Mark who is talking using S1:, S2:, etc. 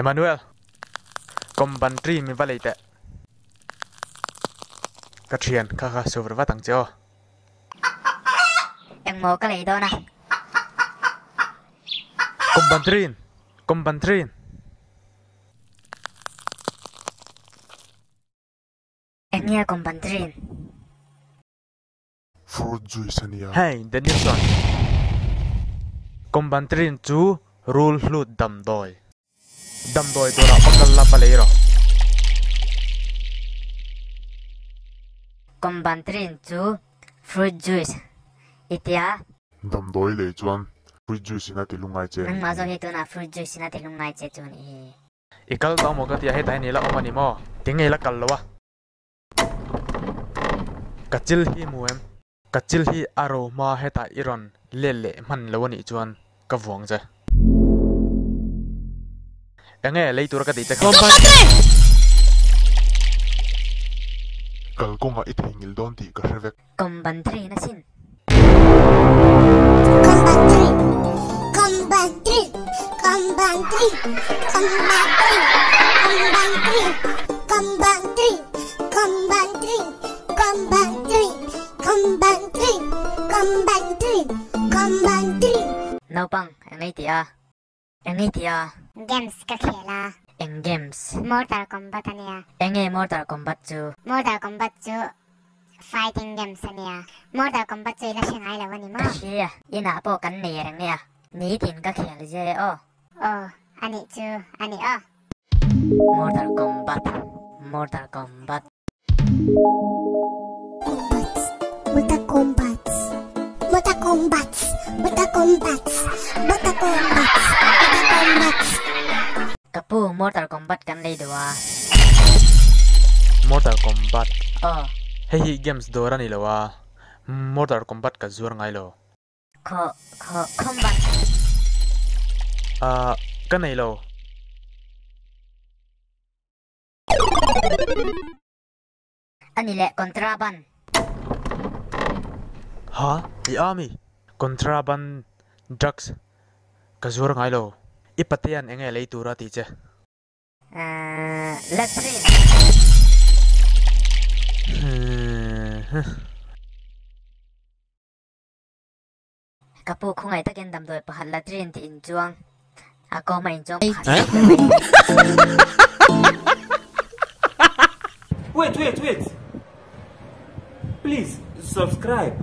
S1: Emmanuel, Combantry min va lei teh. Ka thian kha kha suvr vat ang che aw.
S2: Engmaw ka lei dawn a.
S1: Combantry-in! Combantry-in!
S2: Eng nge Combantry-in?
S3: Fruit juice a nia.
S1: Hei Danielson, Combantrin chu rul hlut damdawi. Damdawi turah va kal la va lei rawh.
S2: Combantrin chu fruit juice i tia.
S3: Damdawi lei chuan fruit juice in a ti lungngai che a nih
S2: Nangmah
S3: hi.
S2: zawk hi tunah fruit juice in a ti lungngai che chu a nih hi.
S1: I kal tawh maw ka tia hetah hian i la awm a ni maw? Tinge i la kal lo a? Ka chil hi mu em? Ka chil hi a ro hma hetah i rawn let leh hman lo a nih chuan ka vuang che. Enge lei tura ka tih che kha?
S3: Kalkawngah i theihnghilh dawn tih ka hre vek.
S2: Combantry na sin.
S4: Combantry, Combantry, Combantry, Combantry, Combantry, Combantry, Combantry, Combantry, Combantry, Combantry, Combantry.
S2: Naupang, eng ei tih a? Eng ei tih a?
S4: Games ka khel a.
S2: Eng games?
S4: Mortal Kombat a nia.
S2: Eng nge Mortal Kombat chu?
S4: Mortal Kombat chu fighting games a nia. Mortal Kombat chu i la hre ngai lo a ni maw?
S2: Ka hria, inah pawh kan nei reng nia. Nitin ka khel zir e aw.
S4: Aw, a nih chu a ni aw.
S2: Mortal Kombat, Mortal Kombat.
S4: Kombat, Mortal Kombat, Mortal Kombat, Mortal Kombat, Mortal Kombat, Mortal Kombat.
S2: Ka pu, Mortal Kombat kan lei duh a.
S1: Mortal Kombat.
S2: Aw.
S1: Hei hi games dawr a ni lo a, Mortal Kombat ka zuar ngai lo.
S2: Khaw, khaw, Kombat.
S1: Ah, ka nei lo.
S2: A ni leh contraband.
S1: Ha? I ami? Contraband drugs ka zuar ngai lo. I patean enge lei tura tih che?
S2: Ahh, latrine.
S1: Huh.
S2: Ka pu khawngaih takin damdawi pakhat latrine tih inchuang a kawma inchuang pakhat tih ka nei.
S5: Wait wait wait please subscribe.